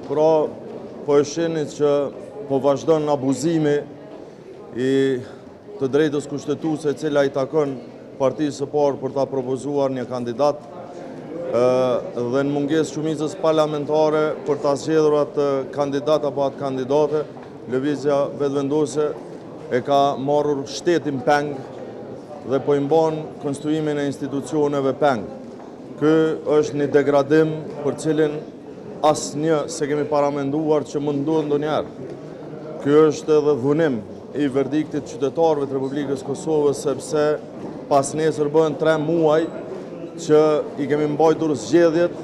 Pra, po e shihni që po vazhdon abuzimi i të drejtës kushtetuese e cila i takon partisë së parë për ta propozuar një kandidat dhe në mungesë shumicës parlamentare për ta zgjedhur atë kandidat apo atë kandidate, Lëvizja Vetëvendosje e ka marrur shtetin peng dhe po i mban konstituimin e institucioneve peng. Ky është një degradim për cilin asnjë s'e kemi paramenduar që mund të ndodhë ndonjëherë. Ky është edhe dhunim i verdiktit qytetarëve të Republikës Kosovës, sepse pasnesër bëhen 3 muaj që i kemi mbajtur zgjedhjet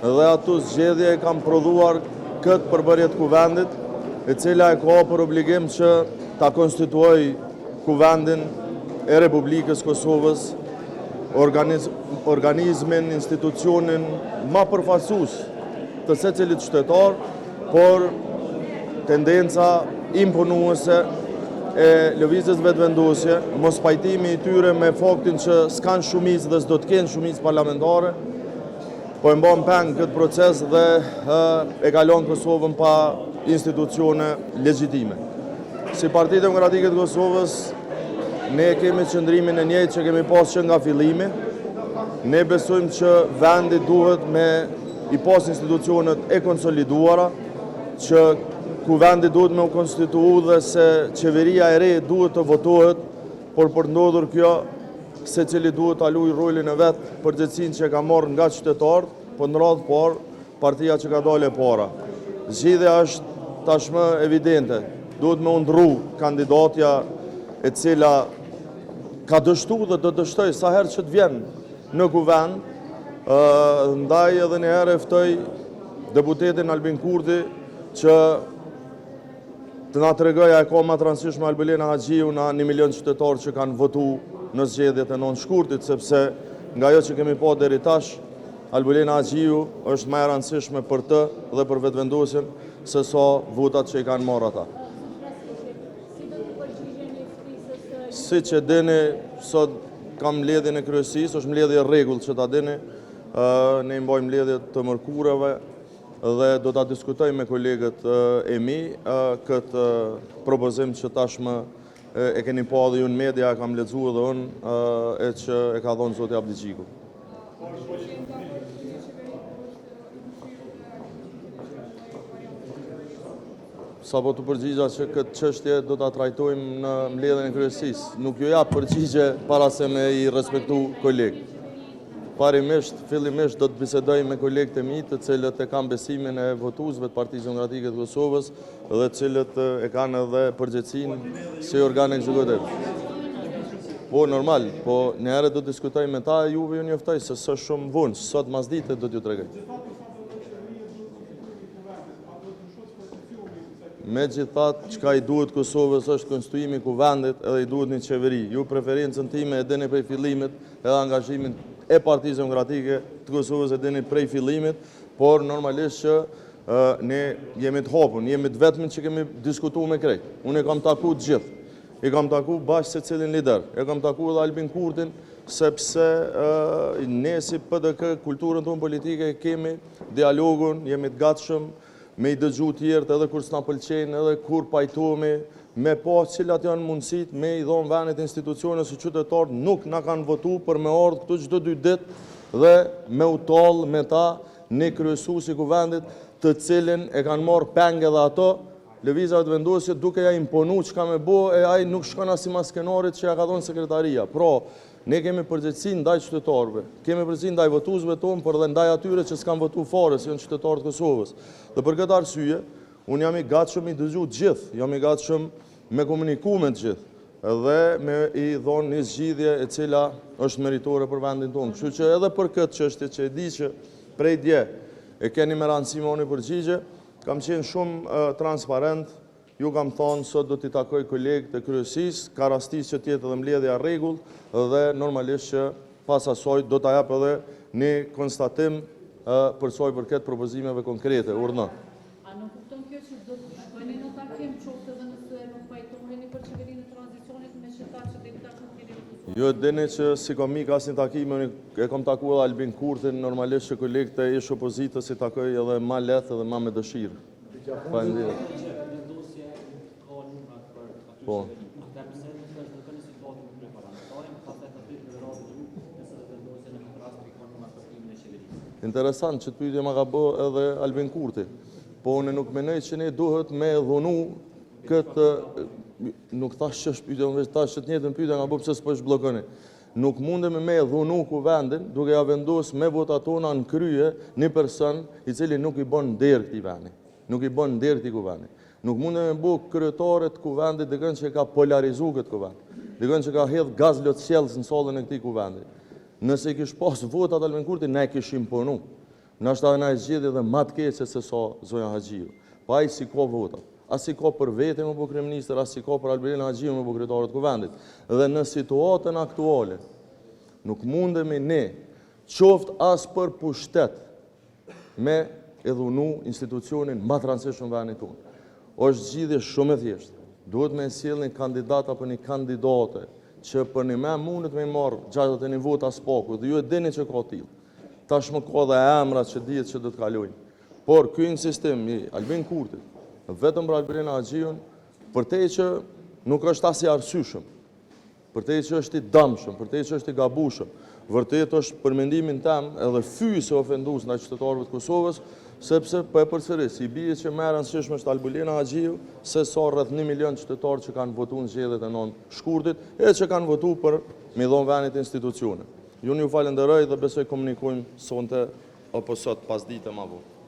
dhe ato zgjedhje e kanë prodhuar këtë përbërje të kuvendit, e cila e ka për obligim që ta konstituojë Kuvendin e Republikës Kosovës, organizmin, institucionin ma përfaqësues të secilit qytetar, por tendenca imponuese e Lëvizjes Vetëvendosje, mospajtimi i tyre me faktin që s'kanë shumicë dhe s'do të kenë shumicë parlamentare, Po e mban peng këtë proces dhe e ka lon Kosovën pa institucione legjitime. Si Parti Demokratike të Kosovës, ne kemi qëndrimin e njëjtë që kemi pas që nga fillimi. Ne besojmë që vendi duhet me i pas institucionet e konsoliduara, që kuvendi duhet me u konstitu dhe se qeveria e re duhet të votohet, por për të ndodhur kjo, Secili duhet ta luajë rolin e vet, përgjegjësinë që e ka marrë nga qytetarët, po në radhë parë partia që ka dalë e para. Zgjidhja është tashmë evidente, duhet me u ndrru kandidatja e cila ka dështu dhe do të dështojë sa herë që të vjen në kuvend, ndaj edhe një herë e ftoj deputetin Albin Kurti që Të na tregojë a e ka ma të rëndësishme Albulena Haxhiun a një milion qytetarë që kanë votu në zgjedhjet e 9 shkurtit, sepse nga ajo që kemi pa deri tash, Albulena Haxhiu është ma e rëndësishme për të dhe për Vetëvendosjen se sa votat që i kanë marrë ata. Siç e dini, sot kam mbledhjen e kryesisë, është mbledhje e rregullt që ta dini, ne i mbajmë mbledhjet të mërkurave, dhe do ta diskutoj me kolegët e mi këtë propozim që tashmë e keni pa edhe ju në media, e kam lexu edhe unë, e që e ka dhonë zoti Abdixhiku. Sapo t'u përgjigja që këtë çështje do ta trajtojmë në mbledhjen e kryesisë. Nuk ju jap përgjigje para se me i respektu kolegët. Parimisht, fillimisht do të bisedoj me kolegët e mi, të cilët e kanë besimin e votuesve të Partisë Demokratike të Kosovës dhe të cilët e kanë edhe përgjegjësinë si organ ekzekutiv. Po, normal, po njëherë do të diskutoj me ta, juve ju njoftoj se s'është shumë vonë, sot masdite do t'ju tregoj. Megjithatë, çka i duhet Kosovës është konstituimi i Kuvendit edhe i duhet një qeveri. Ju preferencën time e dini prej fillimit, edhe angazhimin e Partisë Demokratike të Kosovës e dini prej fillimit, por normalisht që ne jemi të hapun, jemi të vetmit që kemi diskutu me krejt. Unë e kam taku të gjithë. E kam taku bashkë secilin lider. E kam taku edhe Albin Kurtin, sepse ne si PDK, kulturën tonë politike kemi dialogun, jemi të gatshëm me i dëgju tjerët edhe kur s'na pëlqejnë, edhe kur pajtohemi, me pa cilat janë mundësitë me i dhonë vendit institucione se qytetarët nuk na kanë votu për me ardhë këtu çdo dy ditë dhe me u tallë me ta një kryesues i kuvendit të cilin e kanë marrë peng edhe ato Lëvizja Vetëvendosje duke ja imponu çka me bo e ai nuk shkon as simas skenarit që ja ka dhonë sekretaria. Pra, ne kemi përgjegjësi ndaj qytetarëve, kemi përgjegjësi ndaj votuesve tonë, por edhe ndaj atyre që s'kanë votu fare, se janë qytetarë të Kosovës. Dhe për këtë arsye, unë jam i gatshëm i dëgju të gjithë, jam i gatshëm me komuniku me të gjithë dhe me i dhonë një zgjidhje e cila është meritore për vendin tonë. Kështu që edhe për këtë çështje që e di që prej dje e keni me rëndësi me një përgjigje, Kam qenë shumë transparent, ju kam thonë sot do t'i takoj kolegët e kryesisë, ka rastis që t'jetë edhe mbledhja e rregullt dhe normalisht që pas asaj do ta jap edhe një konstatim për sa i përket propozimeve konkrete. Urdhno. A nënkupton kjo që do të shkoni në takim qoftë edhe nëse nuk pajtoheni për qeverinë e tranzicionit meqë thatë që deri tash nuk keni refuzuar? Ju e dini që s'i kom ik asnjë takimi, unë e kom taku edhe Albin Kurtin, normalisht që kolegët e ish opozitës i takoj edhe ma lehtë edhe ma me dëshirë. Faleminderit. Vetëvendosje ka numrat për aty Po. Atëherë pse nuk e zhbllokoni situatën me kryeparlamentarin, pastaj të pyet në radhë ju nëse Vetëvendosje në këtë rast i ka numrat për krijimin e qeverisë. Interesant që të pyetje ma ka bë edhe Albin Kurti. Po unë nuk mendoj që ne duhet me dhunu këtë nuk thash që është pyetje, unë veç thash që të njëjtën pyetje nga bë pse s'po e zhbllokoni. Nuk mundemi me dhunu kuvendin duke ja vendos me votat tona në krye një person i cili nuk i bën nder këtij vendi, nuk i bën nder këtij kuvendi. Nuk mundemi me bo kryetare të kuvendit dikën që ka polarizu këtë kuvend, dikën që ka hedh gaz lotsjellës në sallën e këtij kuvendi. Nëse i kish pas votat Albin Kurti, ne e kishim punu. Nashta edhe na e zgjedhje edhe ma të keqe se sa zonja Haxhiu. Po ai s'i ka votat. As i ka për vete me bo kryeministër, as i ka për Albulena Haxhiu me bo kryetare të kuvendit. Dhe në situatën aktuale, nuk mundemi ne, qoftë as për pushtet, me e dhunu institucionin ma të rëndësishëm në vendin tonë. Është zgjidhje shumë e thjeshtë. Duhet me e sjell një kandidat apo një kandidate që për një me mundet me i marrë 61 vota s'paku, dhe ju e dini që ka tillë. Tashmë ka dhe emra që dihet që do të kalojnë. Por ky insistim i Albin Kurtit, vetëm për Albulena Haxhiun, përtej që nuk është as i arsyeshëm, përtej që është i dëmshëm, përtej që është i gabushëm, vërtet është për mendimin tem edhe fyes e ofendues ndaj qytetarëve të Kosovës, sepse po e përsëris, i bie që më e rëndësishme është Albulena Haxhiu se sa rreth 1 milion qytetarë që kanë votuar në zgjedhjet e 9 shkurtit e që kanë votuar për me i dhënë vendit institucione. Ju ju falenderoj dhe besoj komunikojmë sonte apo sot pas dite ma vonë.